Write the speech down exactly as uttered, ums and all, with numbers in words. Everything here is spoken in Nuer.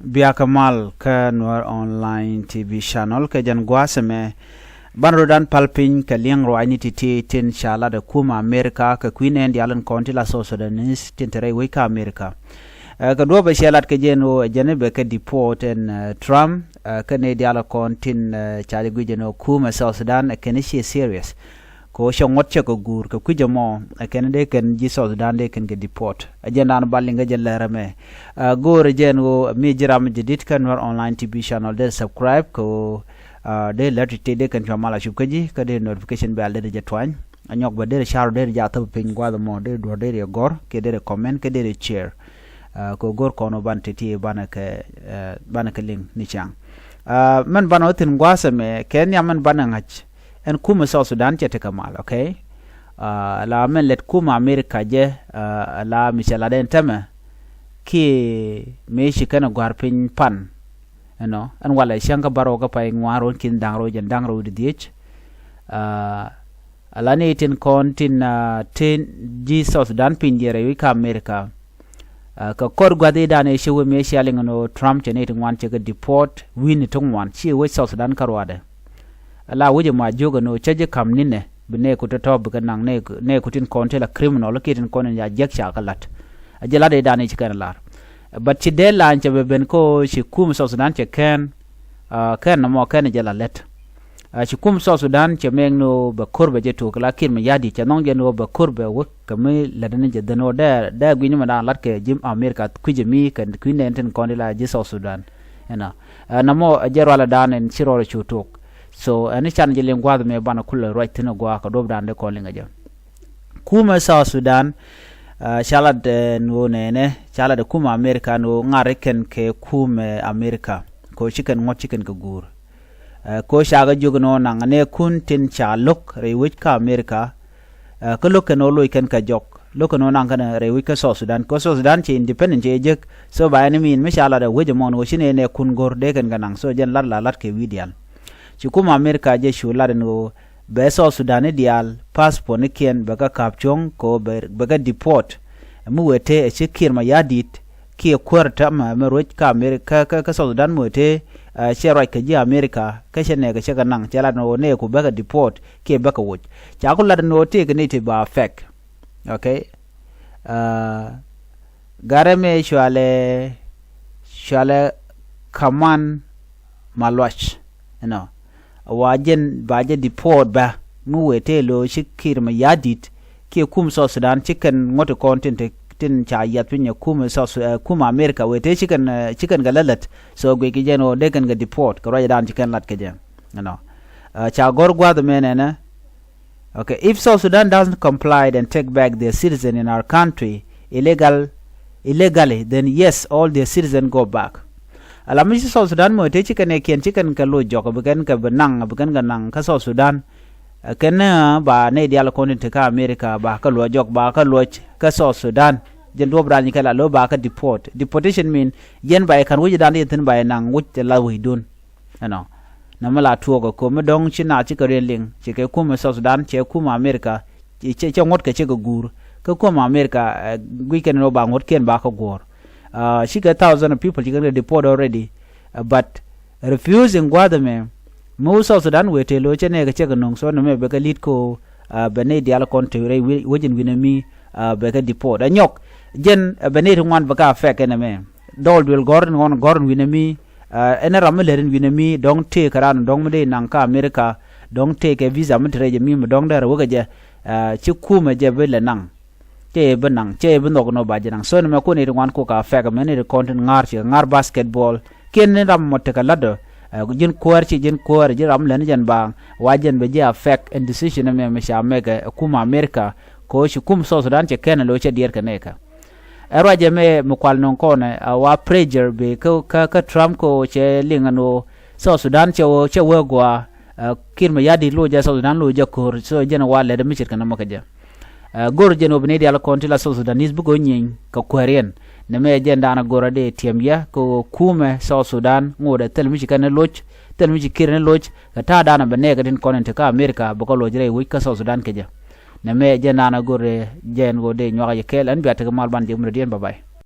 Biakä mal kä Nuer Online T V channel kɛ jɛn gua̱a̱th ɛmɛ. Ban rot dan pal piny kɛ liɛŋ ruacni ti̱ti̱ tin ca lat ɛ kum Amerika kɛ kui̱ nɛɛn diaal in kɔn ti la South Sudanese tin te rɛy wec kä Amerika. Ɛ, kɛ duɔ̱ɔ̱p ɛ cɛ lat kɛ jɛn ɣöö ɛ jɛn i̱ bɛ kɛ deport ɛn, ɛ, Trump, ɛ, kɛ nɛy diaal kɔn tin, ɛ, ca jɛ guic ɛn ɣöö kum ɛ South Sudan ɛ kɛn i̱ ciɛ serious. Kɛ ɣöö cɛ ŋuɔ̱t cɛ kɛ guur kɛ kui̱c ɛmɔ, ɛ kɛn dee kɛn ji̱ South Sudan dee kɛn kɛ deport. Ɛ jɛn dan bal liŋ kɛ jɛ lɛr ɛmɛ. Ɛ, go̱o̱rɛ jɛn ɣöö mi ji̱ ram jɛ dit kä Nuer Online T V channel dee subscribe kɛ ɣöö, ɛ, dee lɛr ti tëë dee kɛn cua mal a cup kä ji̱ kä dee notification bell dee jɛ tuany. Ɛ nyɔk bɛ dee car dee jɛ a thäp piny gua̱th ɛmɔ dee duɔ̱r dee jɛ gɔ̱r kɛ dee comment kɛ dee share. Ɛ, kɛ ɣöö go̱r kɔn ɣöö ban tëë ti banɛ kɛ, ɛ, banɛ kɛ liŋ ni ciaŋ. Ɛ, mɛn banɛ wä thi̱n gua̱a̱th ɛmɛ kɛ nhiam mɛn banɛ ŋa̱c. Ɛn kumɛ South Sudan cɛ tekɛ mal, okay? Ɛ, la mɛn lɛt kumɛ Amerika jɛ, ɛ, la mi cɛ lat ɛn tɛmɛ kiɛ mëë ci kɛn ɛ gua̱r piny pan. Ɛnɔ ɛn walɛ cäŋ kä bärɔw kä pay ŋuan ro̱n ki̱n da̱ŋ ro̱ jɛn da̱ŋ ro̱ di dhiec. Ɛ, ala ni tin kɔn tin, ɛ, tin ji̱ South Sudan piny diɛɛr ɛ wi̱c kä Amerika. Ɛ, kɛ kɔr gua̱th i̱ dan ëë ci wee mëë cia liŋ ɛn ɣöö Trump cɛ nɛy ti ŋuan cɛ kɛ deport wi̱n ti ŋuan ci wec South Sudan kä ruaadɛ. Ala wec ɛmɔ a jiök ɛn ɣöö cä ji̱ ka̱m ni̱nɛ bi nɛɛku tɔ̱tɔ̱ bikɛ naŋ nɛɛku, nɛɛku tin kɔn ti la criminal kiɛ tin kɔn in ya jiäk ca kɛ la̱t. A ji̱ la̱t i̱ dan i̱ ci kɛn la̱r. But ci deadline cɛ bɛ ben kä ɣöö ci kum South Sudan cɛ kɛn, ɛ, kɛn nɔmɔ kɛn jɛ la lät. Ɛ, ci kum South Sudan cɛ mɛk ni ɣöö bɛ ko̱r bɛ jɛ tok la Kiir Mayardit cɛ nhɔŋ jɛ ni ɣöö bɛ ko̱r bɛ wek kɛ mi lät ni jɛ dhän ɣöö dee, dee gui̱ny mɛ dan lat kɛ ji̱ Amerika kui̱c mi kɛ kui̱ nɛn tin kɔn di la ji̱ South Sudan. Ɛnɔ. Ɛ, nɔmɔ ɛ jɛ rualɛ dan ɛn ci rɔɔdɛ cu tok. So ɛn i̱ can jɛ liŋ gua̱a̱th mɛ banɛ kulɛ ruac thi̱n ɛ gua̱a̱k kɛ duɔ̱p dan dee kɔn liŋ ɛ jɛ. Kumɛ South Sudan, ɛ, ca lat ɛn ɣöö nɛnɛ, ca lat ɛ kumɛ Amerika ɛn ɣöö ŋa̱r ikɛn kɛ kumɛ Amerika. Kɛ ɣöö ci kɛn ŋuɔ̱t ci kɛn kɛ guur. Ɛ, kɛ ɣöö ca kɛ jiök ɛn ɣöö naŋ nɛɛkun tin ca lo̱k rɛy wec kä Amerika. Ɛ, kä lo̱k kɛn ɣöö loc kɛn kɛ jɔk. Lo̱k kɛn ɣöö naŋ kɛn rɛy wec kä South Sudan. Kɛ ɣöö South Sudan cɛ independent cɛ jek. So ba ɛn min mi ca lat ɛ wec ɛmɔ ɛn ɣöö ci nɛy nɛɛkun go̱r dee kɛn kɛ naŋ. So jɛn lat la lat kɛ wi̱i̱ diaal. Ci kumɛ Amerika jɛ cu lat ɛn ɣöö bɛ South Sudan ni diaal passport ni kiɛn bɛ kɛ ka̱p cuɔ̱ŋ kɛ ɣöö bɛ, bɛ kɛ deport. Mi wëë tëë ɛ ci Kiir Mayardit kiɛ kuäär täämɛ mi ruec kä Amerika kä, kä South Sudan mi wëë tëë, ɛ, cɛ ruac kɛ ji̱ Amerika kä cɛ nɛɛkɛ cɛ kɛ naŋ cɛ lat ɛn ɣöö nɛɛku bɛ kɛ deport kiɛ bɛ kɛ woc. Ca ku lat ɛn ɣöö tëëkɛ ni ti ba affect. Okay. Ɛ, garɛ mɛ cualɛ, cualɛ Kaman Maluac. Ɛnɔ. Wa jɛn ba jɛ deport bä mi wëë tëë lo̱ ci Kiir Mayardit kiɛ kum South Sudan ci kɛn ŋuɔ̱t kɔn tin te, tin ca yiath piny ɛ kum South Su-, ɛ, kum Amerika wëë tëë ci kɛn, ɛ, ci kɛn kɛ lät lät. So guic kɛ jɛn ɣöö dee kɛn kɛ deport kɛ ruacdan ci kɛn lat kɛ jɛ. Ɛnɔ. Ɛ, ca gɔ̱r gua̱th mɛ nɛnɛ. Okay, if South Sudan doesn't comply and take back their citizen in our country illegal, illegally, then yes, all their citizen go back. Ala mi ci South Sudan mɔ te ci kɛn ɛ kiɛn ci kɛn kɛ loc jɔk bi kɛn kɛ bi naŋ bi kɛn kɛ naŋ kä South Sudan. Ɛ, kɛn, ɛ, ba nɛy diaal kɔn tin te kä America ba kä luɔc jɔk ba kä luɔc kä South Sudan. Jɛn duɔp rany kɛ la lo̱ ba kä deport. Deportation mean jɛn ba ikan wi̱c dan i̱ thi̱n ba inaŋ wi̱c la wi̱c dun. Ɛnɔ. Nɛmɛ la tuɔɔk ɛ ko̱mi dɔ̱ŋ ci naath cikɛ riɛn liŋ cikɛ kumɛ South Sudan cɛ kumɛ America. Cɛ, cɛ ŋuɔ̱t kɛ cikɛ guur kä kumɛ America, ɛ, guic kɛn ni wä ba ŋuɔ̱tkiɛn ba kä guɔ̱ɔ̱r. Ɛ, cikɛ thousand of people cikɛ kɛ deport already. Ɛ, but refusing gua̱a̱th ɛmɛ mi wä South Sudan wëë tëë lo̱c cɛ nɛɛkɛ cɛ kɛ no̱ŋ so nɛmɛ bɛ kɛ li̱t ko, ɛ, bɛ nɛy diaal kɔn te rɛy wec in wi̱nɛ mi, ɛ, bɛ kɛ deport. Ɛ nyɔk jɛn, ɛ, bɛ nɛy ti ŋuan bɛ kɛ affect ɛn ɛmɛ. Dɔɔl duël gɔ̱r in ŋuan gɔ̱r in wi̱nɛ mi, ɛ, ɛn ram mi lät in wi̱nɛ mi dɔ̱ŋ tëë kɛ ran dɔ̱ŋ mi dee naŋ kä America dɔ̱ŋ tëë kɛ visa mi te rɛy jɛ mi mi dɔ̱ŋ dee rɛ wekɛ jɛ, ɛ, ci kumɛ jɛ bi lɛ naŋ. Cɛ bi naŋ cɛ bi nhɔk nɔ ba jɛ naŋ so ni mɛ kun it ŋuan kok a fɛk mɛ ni it kɔn tin ŋa̱r ci ŋa̱r basketball. Kiɛn ni ram mɔ tekɛ la̱t dɔ, ɛ, ji̱n kuäär ci ji̱n kuäär ji̱n ram lɛn jɛn baaŋ. Wa jɛn bɛ ji̱ a fɛk ɛn decision mɛ mɛ ca mɛkɛ ɛ kum America. Ko ci kum South Sudan cɛ kɛn ɛ lo̱ cɛ diɛɛr kɛ nɛɛkɛ. Ɛ ruacɛ mɛ mi kual nɔŋ kɔnɛ a wa pressure bi kä, kä, kä Trump ko cɛ liŋ ɛn ɣöö South Sudan cɛ wee, cɛ wee gɔaa. Ɛ, Kiir Mayardit lo̱c jɛ South Sudan lo̱c jɛ ko̱r so jɛn wa lɛt mi ce̱tkɛ nɔmɔ kɛ jɛ. Ɛ, go̱r jɛn wä bi ni dial kɔn ti la South Sudanese bikɛ wä nyieny kɛ kuääriɛn. Nɛmɛ jɛn daanɛ go̱r a dee tiɛm yɛ kɛ wä kumɛ South Sudan ŋot ɛ thil mi ci kɛn ni lo̱c, thil mi ci Kiir ni lo̱c, kɛ ta̱a̱ daanɛ bɛ nɛɛkɛ tin kɔn in ti kä America bikɛ lo̱c rɛy wec kä South Sudan kɛ jɛ. Nɛmɛ jɛn daanɛ go̱r jɛn wä dee nyuak a jɛ kɛɛl ɛn bia tekɛ mal ban jɛ mudɛ diɛn bye bye.